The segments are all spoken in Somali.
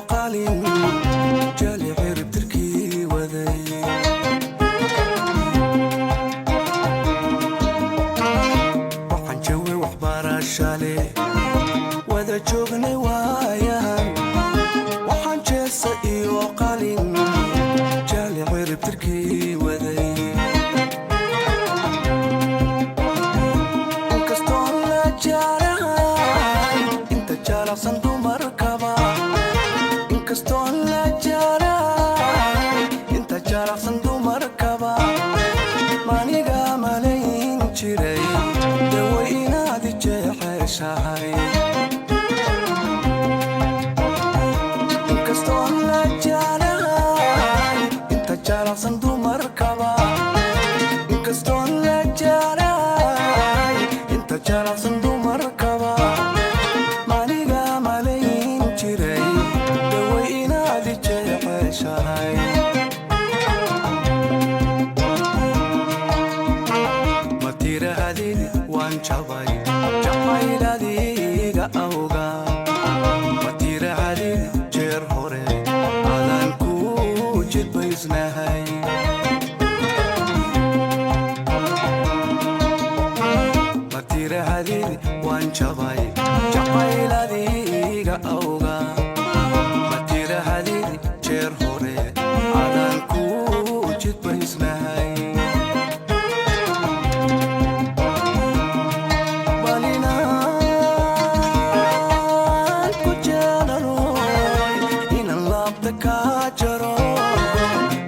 Qalin jali ciribtirkii waday. Waxaan jawi waxbarashale wada joognay waayahan. Waxaan jeesa iyo qalin jali ciribtirkii waday. Inkastoo la jarahay inta jalaqsan dumarkaba, inkastoo la jarahay inta jalaqsan dumarkaba, maniga malayn jiray daway inaad i jeceshahay. Inkastoo la jarahay inta jalaqsan dumarkaba, inkastoo la jarahay inta jalaqsan dumarkaba, maniga malayn jiray daway inaad i jeceshahay. Ma tirahdid waan jabay jacayladiiga awga? Ma tirahdid jeer hore adaan ku jidbaysnahay? Ma tirahdid waan jabay jacayladiiga awga? Ma tirahdid jeer hore adaan ku jidbaysnahay? Bal inaan ku jeelanoy, inaan laabta kaa jaro,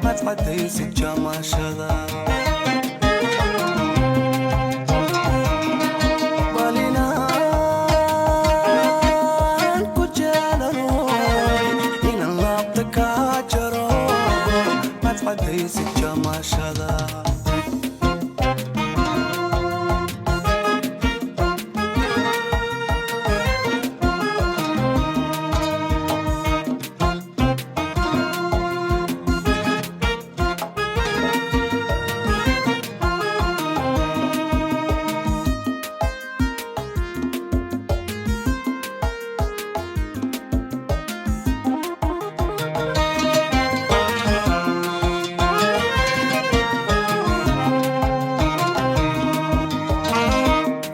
mad cadaysid jamashada. Bal inaan ku jeelanoy, inaan laabta kaa jaro, mad cadaysid jamashada.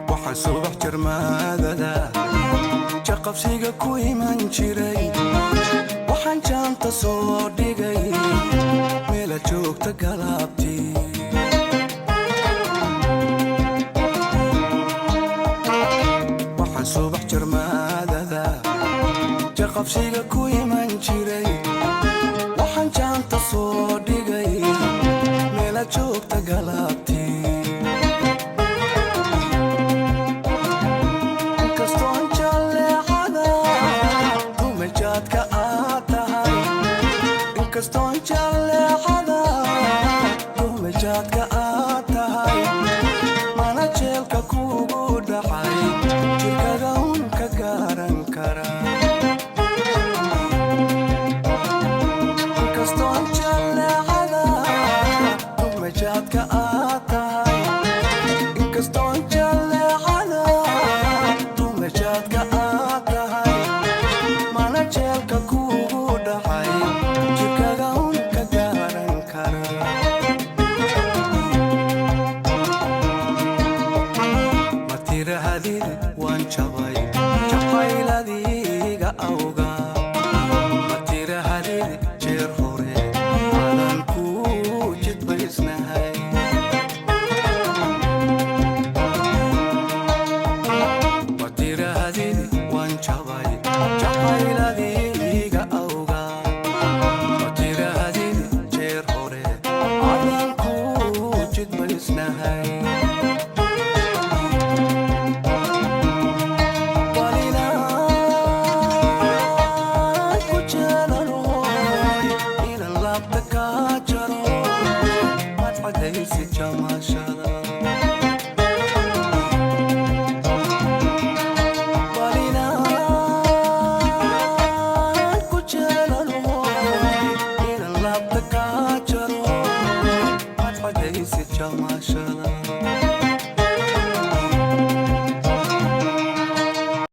Waxaan subax jarmaadada jaqabsiga ku iman jiray. Waxaan jaanta soo dhigay meela joogta galaabtii. Waxaan subax jarmaadada jaqabsiga ku iman jiray. Waxaan jaanta soo dhigay meela joogta galaabtii. Inkastoon jaleecada dumajaadka aad tahay, inkastoon jaleecada dumajaadka aad tahay, mana jeelka kugu dhacay jirkaga un ka garan kara. Inkastoon jaleecada dumajaadka aad tahay, inkastoon jaleecada dumajaadka aad tahay, mana jeelka kugu dhacay jirkaga un ka garan kara. Ma tirahdid waan jabay jacayladiiga awga? Ma tirahdid jeer hore adaan ku jidbaysnahay? Ma tirahdid waan jabay jacayladiiga awga? Ma tirahdid jeer hore adaan ku jidbaysnahay? Bal inaan ku jeelanoy, inaan laabta kaa jaro, mad cadaysid jamashada. Bal inaan ku jeelanoy, inaan laabta kaa jaro, mad cadaysid jamashada.